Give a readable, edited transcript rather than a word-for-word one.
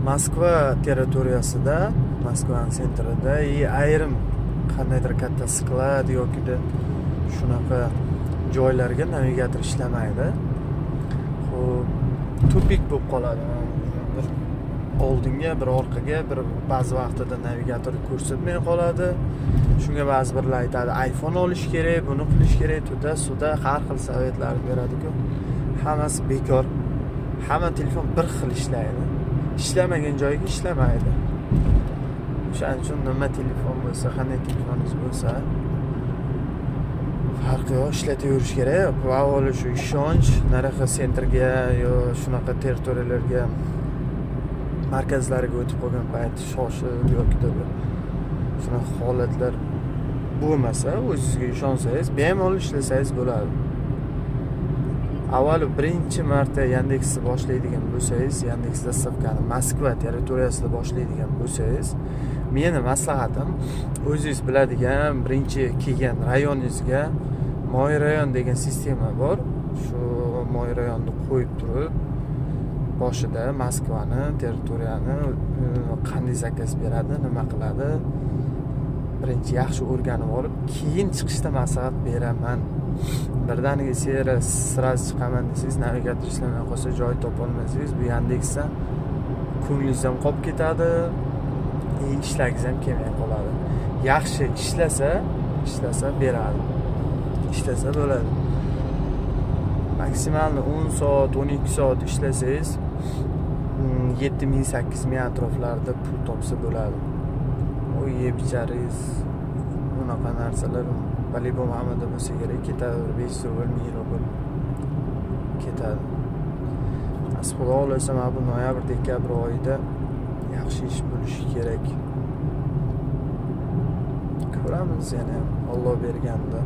Moskva territoriyasida, Moskvani центр ida и ayrim qandaydir katta склад yokida shunaqa joylarga navigator ishlamaydi. Xo'p, тупик bo'lib qoladi. Bir oldinga, bir orqaga, bir ba'zi vaqtida navigator ko'rsatmay qoladi. Shunga ba'zi birlar aytadi, iPhone olish kerak, buni qilish kerak, туда-сюда har xil совет lar beradi-ku. Hammasi bekor. Hamma telefon bir xil ishlaydi. Ishlamagan joyiga ishlamaydi. O'shaning uchun nima telefon bo'lsa, qanday telefoningiz bo'lsa, farqi yo'q, ishlataverish kerak. Va avvalo shu ishonch nariqa центр ga yo shunaqa territoriyalarga, markazlarga o'tib qolgan payt shoshib yokida bir shunaqa holatlar bo'lmasa, o'zingizga ishonsangiz, bemalol ishlasangiz bo'ladi. Avvalo birinchi marta Yandexni boshlaydigan bo'lsangiz, Yandex доставка ni Moskva territoriyasida boshlaydigan bo'lsangiz, meni maslahatim, o'zingiz biladigan birinchi kelgan rayoningizga "Мой район" degan sistema bor. Shu "Мой район" ni qo'yib turib, boshida Moskvani territoriyani qanday заказ beradi, nima qiladi, birinchi yaxshi o'rganib olib, keyin chiqishda maslahat beraman. Birdaniga sera сразу chiqaman desangiz, navigator ishlamay qolsa, joy topolmasangiz, bu Yandexdan ko'nglingiz ham qolib ketadi и ishlagingiz ham kelmay qoladi. Yaxshi ishlasa, ishlasa beradi, ishlasa bo'ladi. Максимально 10 soat, 12 soat ishlasangiz, 7000, 8000 atroflarida pul topsa bo'ladi. U yeb icharingiz, unaqa narsalar по-любому hammada bo'lsa kerak, ketadi, bir 500 rubl, 1000 rubl ketadi. Nasib, xudo xohlasa, mana bu noyabr, dekabr oyida yaxshi ish bo'lishi kerak. Ko'ramiz yana, Olloh berganda.